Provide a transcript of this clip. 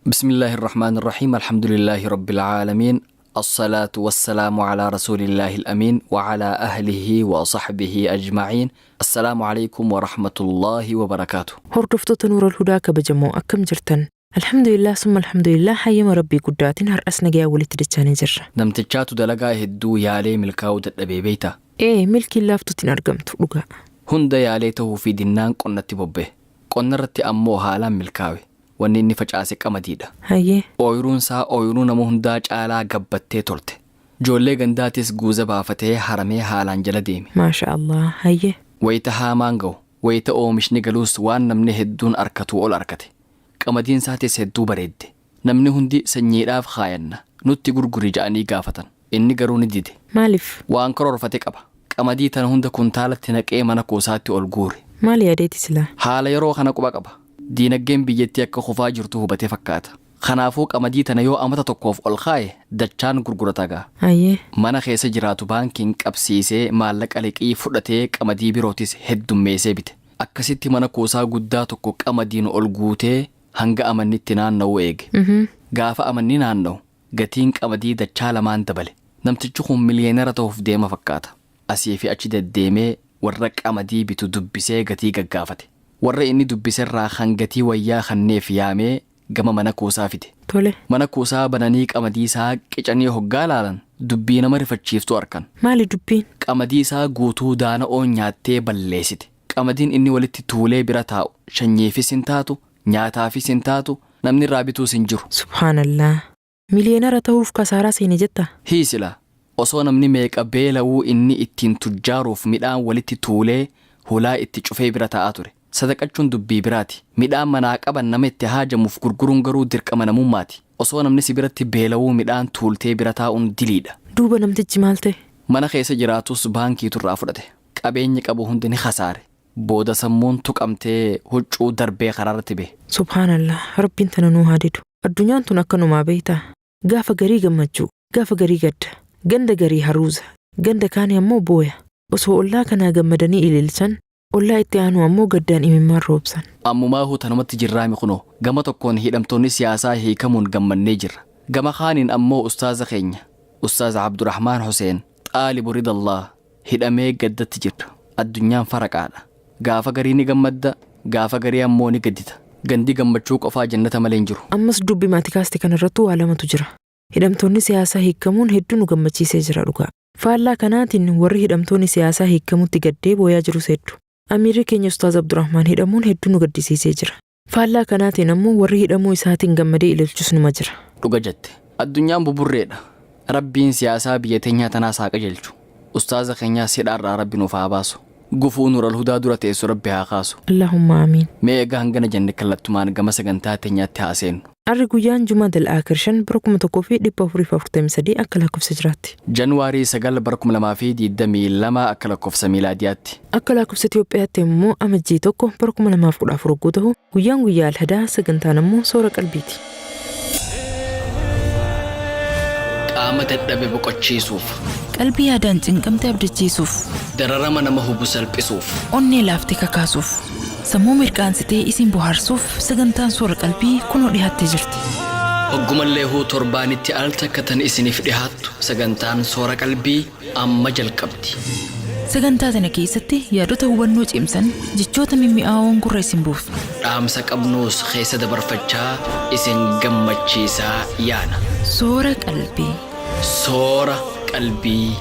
بسم الله الرحمن الرحيم، الحمد لله رب العالمين، الصلاة والسلام على رسول الله الأمين وعلى أهله وصحبه أجمعين. السلام عليكم ورحمة الله وبركاته. Hordoftoota Nuural Hudaa kabajamoo, akkam jirtan? Alhamdulillah, summa alhamdulillah, hayyama Rabbii guddaatiin har'as nagayaa walitti dachaanii jirra. Namtichaatu dalagaa hedduu yaalee milkaa'uu dadhabee beeyta. Ee, milkiin laaftuutti hin argamtu dhugaa. Hunda yaalee ta'uu fi dinnaan qonnatti bobbe. Qonna irratti ammoo haalaan milkaawe. Wanni inni facaase qamadiidha. Ooyiruun isaa ooyiruu nama hundaa caalaa gabbattee tolte. Ijoollee gandaatis guuza baafatee haramee haalaan jala deeme. Maasha Allah, hayyee. Wayita haamaan ga'u, wayita oomishni galuus waan namni hedduun arkatu ol arkate. Qamadiin isaatis hedduu bareedde. Namni hundi sanyiidhaaf kaayanna, nutti gurguri ja'anii gaafatan. Inni garuu ni dide. Maaliif? Waan karoorfate qaba. Qamadii tana hunda kuntaalatti naqee mana kuusaatti ol guure. Maal yaadeeti silaa? Haala yeroo kana quba qaba. Diinagdeen biyyattii akka kufaa jirtu hubatee fakkaata. Kanaafuu qamadii tana yoo amata tokkoof ol kaaye dachaan gurgurata gaa. Mana keessa jiraatu baankiin qabsiisee maallaqa liqii fudhatee qamadii birootis heddummeessee bite. Akkasitti mana kuusaa guddaa tokko qamadiin ol guutee hanga amanni itti naanna'u eege. Gaafa amanni naanna'u gatiin qamadii dachaa lamaan dabale. Namtichi kun miliyeenara ta'uuf deema fakkaata. Asii fi achi deddeemee warra qamadii bitu dubbisee gatii gaggaafate. Warra inni dubbiserraa kan gatii wayyaa kanneef yaamee gama mana kuusaa fide. Mana kuusaa bananii qamadii isaa qicanii hoggaa laalan dubbii nama rifachiiftu arkan. Maali dubbiin? Qamadii isaa guutuu daana'oon nyaattee balleessite. Qamadiin inni walitti tuulee bira taa'u shanyiifis hin taatu, nyaataafis hin taatu, namni irraa bituus hin jiru. Subhaanallah. Miliyeenara ta'uuf kasaaraa seene jetta? Hiisila, osoo namni meeqa beela'uu inni ittiin tujjaaruuf midhaan walitti tuulee hulaa itti cufee bira taa'aa ture. Sadaqachuun dubbii biraati. Midhaan manaa qaban nama itti haajamuuf gurguruun garuu dirqama namummaati. Osoo namni si biratti beela'uu midhaan tuultee bira taa'uun diliidha. Duuba namtichi maal ta'e? Mana keessa jiraatus baankiitu irraa fudhate. Qabeenyi qabu hundi ni kasaare. Booda sammuun tuqamtee huccuu darbee karaarratti bahe. Subhaanallah, Rabbiin tana nuu haa didu. Addunyaan tun akkanumaa beektaa? Gaafa garii gammachuu, gaafa garii gadda, ganda garii haruuza, ganda kaanii ammoo booya. Osoo ollaa kanaa gammadanii ililchan, ollaa itti aanu ammoo gaddaan imimmaan roobsan. Ammumaa tanumatti jirraami kunoo. Gama tokkoon hidhamtoonni siyaasaa hiikamuun gammannee jirra. Gama kaaniin ammoo ustaaza keenya, Ustaaza Abdurrahmaan Huseen, xaalibu ridallah, hidhamee gaddatti jirra. Addunyaan faraqaadha. Gaafa garii ni gammadda, gaafa garii ammoo ni gaddita. Gandi gammachuu qofaa jannata malee hin jiru. Ammas dubbi maatii kaaste kanarrattuu waa lamatu jira. Hidhamtoonni siyaasaa hiikamuun hedduu nu gammachiisee jira dhugaa. Faallaa kanaatiin warri hidhamtoonni siyaasaa hiikamutti gaddee booyaa jirus hedduu. Amiirri keenya Ustaaz Abdurrahmaan hidhamuun hedduu nu gaddisiisee jira. Faallaa kanaatiin ammoo warri hidhamuu isaatiin gammadee ilaalchus numa jira. Dhuga jette. Addunyaan buburreedha. Rabbiin siyaasaa biyya teenyaa tanaas haa qajeelchu. Ustaaza keenyaas hidhaarraa Rabbi nuuf haa baasu. Gufuu Nuural Hudaa dura teessu Rabbi haa kaasu. Allahumma amiin. Mee egaa hangana jenne kallattumaan gama sagantaa teenyaatti haa seennu. Arri guyyaan Jumaada al-Aakhir 5 bara 1443 akka lakkoofsa jiraatti. Januwaarii 9 bara 2022 akka lakkoofsa miilaadiyaatti. Akka lakkoofsa Itoophiyaatti immoo Amajjii 1 bara 2014 hogguu ta'u, guyyaan guyyaa Alhadaa, sagantaan ammoo soora qalbiiti. Qaama dadhabe boqochiisuuf. Qalbii yaadaan cinqamte abdachiisuuf. Dararama nama hubu salphisuuf. Onnee laafte kakaasuuf. Sammuu mirqaansitee isin bohaarsuuf sagantaan soora qalbii kunoo dhiyaattee jirti. Hoggumallee huu torbaanitti al takka tan isiniif dhihaattu sagantaan soora qalbii amma jalqabdi. Sagantaa tana keessatti yaadota hubannoo cimsan jechoota mimmi'aawoon gurra isin buufna. Dhaamsa qabnuus keessa dabarfachaa isin gammachiisaa yaana. Soora qalbii. Soora qalbii.